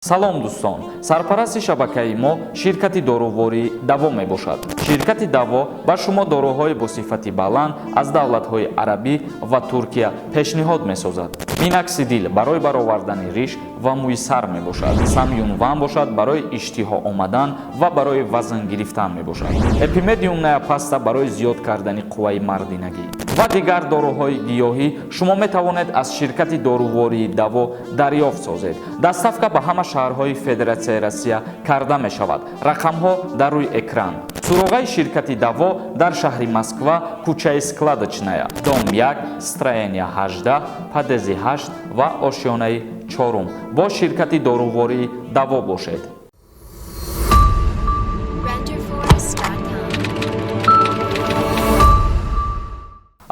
Салом, дӯстон! Сарпарасти шабакаи мо ширкати дорувории Даво мебошад. Ширкати Даво ба шумо доруҳои бо сифати баланд аз давлатҳои арабӣ ва Туркия пешниҳод месозад. Миноксидил барои баровардани риш ва мӯи сар мебошад. Самюнван бошад, барои иштиҳо омадан ва барои вазн гирифтан мебошад. Эпимедиумная паста барои зиёд кардани қувваи мардинагӣ ва дигар доруҳои гиёҳӣ шумо метавонед аз ширкати дорувории Даво дарёфт созед. Доставка ба ҳама шаҳрҳои Федератсияи Россия карда мешавад. Рақамҳо дар рӯи экран. Суроғаи ширкати Даво дар шаҳри Москва, кӯчаи Складочная, дом 1, строение 18, подъезди 8 ва ошёнаи чорум. Бо ширкати дорувории Даво бошед. Renderforest.com.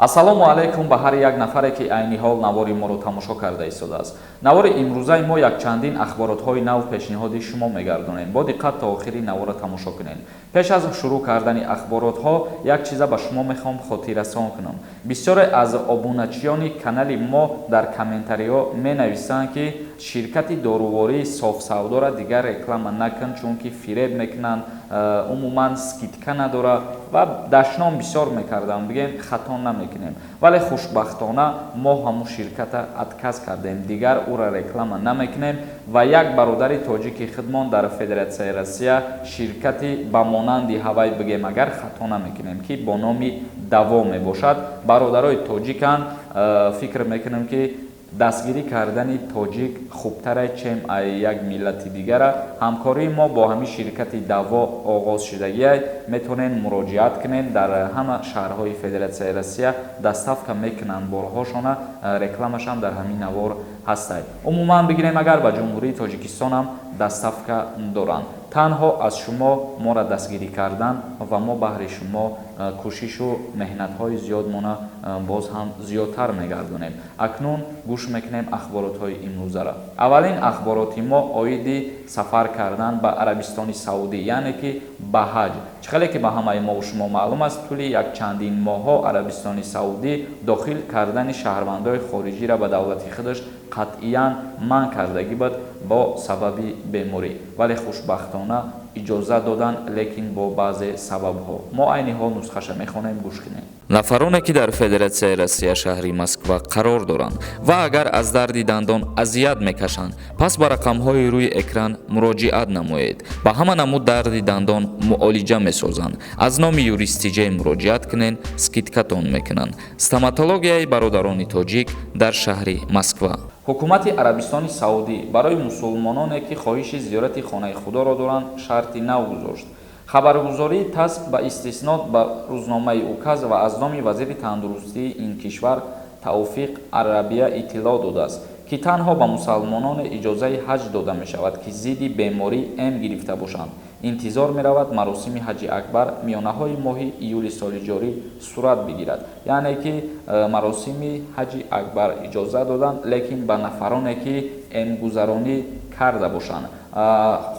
Ассалому алайкум ба ҳар як нафаре, ки айни ҳол навори моро тамошо карда истодааст. Навори имрӯзаи мо якчандин ахборотҳои нав пешниҳоди шумо мегардонем. Бо диққат то охири навора тамошо кунед. Пеш аз шурӯъ кардани ахборотҳо як чиза ба шумо мехоҳам хотиррасон кунам. Бисёре аз обуначиёни канали мо дар комментариҳо менависанд, ки ширкати дорувории Софсавдора дигар реклама накун, чунки фиреб мекунанд, умуман скидка надора ва дашном бисёр мекардам, бигем, хато намекунем. Вале хушбахтона мо ҳамун ширката отказ кардем, дигар ӯра реклама намекунем ва як бародари тоҷики худмон дар Федератсияи Россия ширкати ба монанди ҳавай, бигем, агар хато намекунем, ки бо номи Даво мебошад. Бародарои тоҷиканд, фикр мекунем, ки дастгирӣ кардани тоҷик хубтаре, чем ай як миллати дигара. Ҳамкории мо бо ҳамин ширкати Даво оғоз шудагиай. Метавонед муроҷиат кунед, дар ҳама шаҳрҳои Федератсияи Россия доставка мекунанд борҳошона. Рекламашам дар ҳамин навор ҳастай. Умуман бигирем агар, ба Ҷумҳурии Тоҷикистонам доставка доранд. Танҳо аз шумо моро дастгирӣ кардан ва мо баҳри шумо кӯшишу меҳнатҳои зиёдмона боз ҳам зиёдтар мегардонем. Акнун гӯш мекунем ахборотҳои имрӯзаро. Аввалин ахбороти мо оиди сафар кардан ба Арабистони Саудӣ, яъне ки ба ҳаҷ. Чӣ хеле ки ба ҳамаи мову шумо маълум аст, тӯли якчандин моҳҳо Арабистони Саудӣ дохил кардани шаҳрвандои хориҷиро ба давлати худаш қатъиян манъ кардагӣ буд бо сабаби беморӣ, вале хушбахтона иҷозат доданд, лекин бо баъзе сабабҳо. Мо айни ҳол нусхаша мехонем, гӯш кунем. Нафароне, ки дар Федератсияи Россия, шаҳри Москва қарор доранд ва агар аз дарди дандон азият мекашанд, пас ба рақамҳои рӯи экран муроҷиат намоед. Ба ҳама намуд дарди дандон муолиҷа месозанд. Аз номи Юристиҷе муроҷиат кунед, скидкатон мекунанд. Стоматологияи бародарони тоҷик дар шаҳри Москва. Ҳукумати Арабистони Саудӣ барои мусулмононе, ки хоҳиши зиёрати хонаи Худоро доранд, шарти нав гузошт. Хабаргузории ТАСС ба истиснод ба рӯзномаи Указ ва аз номи вазири тандурустии ин кишвар Тавфиқ Арабия иттилоъ додааст, ки танҳо ба мусалмононе иҷозаи ҳаҷ дода мешавад, ки зидди беморӣ эм гирифта бошанд. Интизор меравад, маросими ҳаҷи акбар миёнаҳои моҳи июли соли ҷорӣ сурат бигирад. Яъне ки маросими ҳаҷи акбар иҷоза доданд, лекин ба нафароне, ки эмгузаронӣ карда бошанд.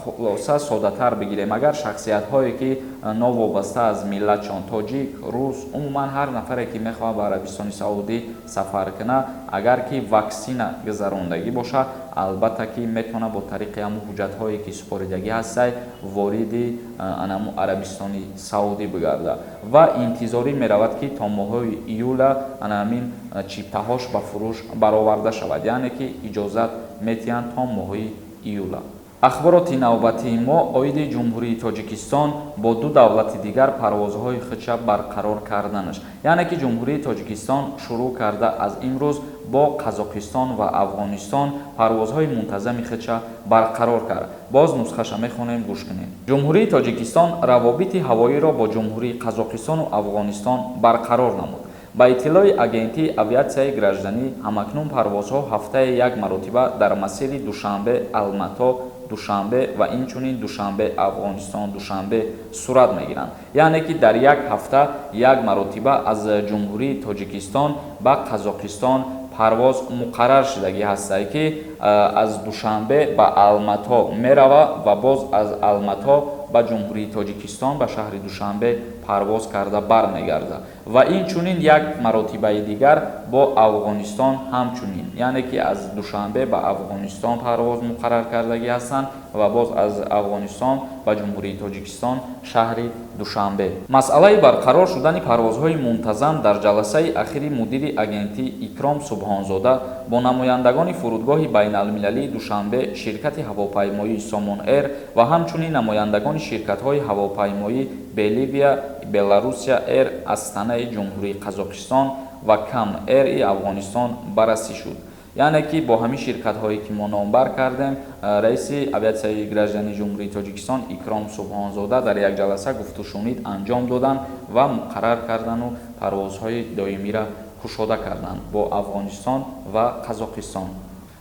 Хулоса, соддатар бигирем агар, шахсиятҳое, ки новобаста аз миллатшон, тоҷик, рус, умуман ҳар нафаре, ки мехоҳад ба Арабистони Саудӣ сафар кунад, агар ки ваксина гузарондагӣ бошад, албатта ки метавонад бо тариқи ҳамун ҳуҷҷатҳое, ки супоридагӣ ҳастай, вориди анаму Арабистони Саудӣ бигардад. Ва интизорӣ меравад, ки то моҳҳои июла ана ҳамин чиптаҳош ба фурӯш бароварда шавад, яъне ки иҷозат метиҳанд то моҳҳои июла. Ахбороти навбатии мо оиди Ҷумҳурии Тоҷикистон бо ду давлати дигар парвозҳои худша барқарор карданаш. Яъне ки Ҷумҳурии Тоҷикистон шурӯъ карда аз имрӯз бо Қазоқистон ва Афғонистон парвозҳои мунтазами худша барқарор кард. Боз нусхаша мехонем, гӯш кунем. Ҷумҳурии Тоҷикистон равобити ҳавоиро бо Ҷумҳурии Қазоқистону Афғонистон барқарор намуд. Ба иттилои Агентии авиатсияи гражданӣ, ҳамакнун парвозҳо ҳафтае як маротиба дар масири Душанбе Алмато Душанбе ва инчунин Душанбе Афғонистон Душанбе сурат мегиранд. Яъне ки дар як ҳафта як маротиба аз Ҷумҳурии Тоҷикистон ба Қазоқистон парвоз муқаррар шудагӣ ҳастад, ки аз Душанбе ба Алмато мерава ва боз аз Алмато ба Ҷумҳурии Тоҷикистон, ба шаҳри Душанбе. парвоз карда бармегардад ва инчунин як маротибаи дигар бо Афғонистон ҳамчунин, яъне ки аз Душанбе ба Афғонистон парвоз муқаррар кардагӣ ҳастанд ва боз аз Афғонистон ба Ҷумҳурии Тоҷикистон шаҳри Душанбе. Масъалаи барқарор шудани парвозҳои мунтазам дар ҷаласаи ахири мудири агентӣ Икром Субҳонзода бо намояндагони фурудгоҳи байналмилалии Душанбе, ширкати ҳавопаймоии Сомон Эйр ва ҳамчунин намояндагони ширкатҳои ҳавопаймоӣ Беливия, Беларусия Эйр, Астанаи Ҷумҳурии Қазоқистон ва Кам Эйри Афғонистон баррасӣ шуд. Яъне ки бо ҳамин ширкатҳое ки мо номбар кардем, раиси авиатсияи граждании Ҷумҳурии Тоҷикистон Икром Субҳонзода дар як ҷаласа гуфтушунид анҷом доданд ва муқаррар кардану парвозҳои доимиро кушода карданд бо Афғонистон ва Қазоқистон.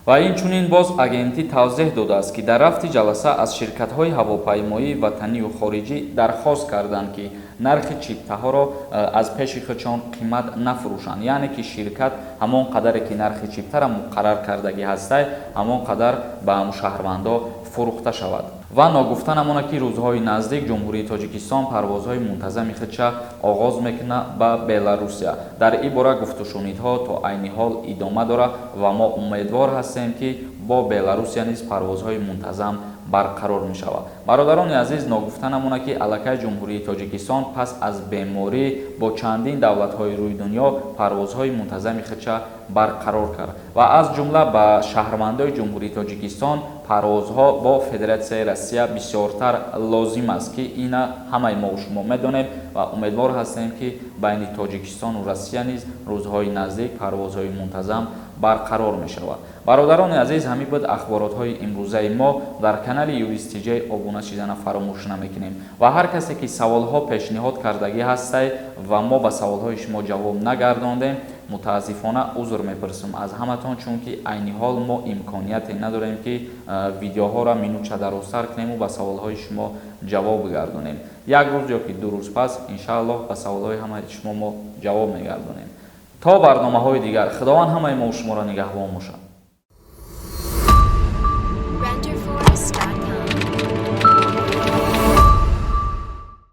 Ва инчунин боз агентӣ тавзеҳ додааст, ки дар рафти ҷаласа аз ширкатҳои ҳавопаймоии ватанию хориҷӣ дархост карданд, ки нархи чиптаҳоро аз пеши худшон қимат нафурӯшанд, яъне ки ширкат ҳамон қадаре ки нархи чиптара муқаррар кардагӣ ҳастай, ҳамон қадар ба шаҳрвандо фурӯхта шавад. Ва ногуфта намонад, ки рӯзҳои наздик Ҷумҳурии Тоҷикистон парвозҳои мунтазами худша оғоз мекунад ба Беларусия. Дар ин бора гуфтушунидҳо то айни ҳол идома дорад ва мо умедвор ҳастем, ки бо Беларусия низ парвозҳои мунтазам барқарор мешавад. Бародарони азиз, ногуфта намонад, ки аллакай Ҷумҳурии Тоҷикистон пас аз беморӣ бо чандин давлатҳои рӯи дунё парвозҳои мунтазами худша барқарор кард ва аз ҷумла ба шаҳрвандои Ҷумҳурии Тоҷикистон парвозҳо бо Федератсияи Россия бисёртар лозим аст, ки ина ҳамаи мо шумо медонем ва умедвор ҳастем, ки байни Тоҷикистону Россия низ рӯзҳои наздик парвозҳои мунтазам барқарор мешавад. Бародарони азиз, ҳамин буд ахборотҳои имрӯзаи мо. Дар канали Юрист Тиҷай обуна шидана фаромӯш намекунем ва ҳар касе ки саволҳо пешниҳод кардагӣ ҳастай ва мо ба саволҳои шумо ҷавоб нагардондем, мутаассифона узр мепурсам аз ҳаматон, чунки айни ҳол мо имконияте надорем, ки видеоҳоро минутча дарозтар кунему ба саволҳои шумо ҷавоб бигардонем. Як рӯз ё ки 2 рӯз пас, иншааллоҳ, ба саволҳои ҳамаи шумо мо ҷавоб мегардонем. То барномаҳои дигар, Худованд ҳамаи мо шуморо нигаҳбон бошад.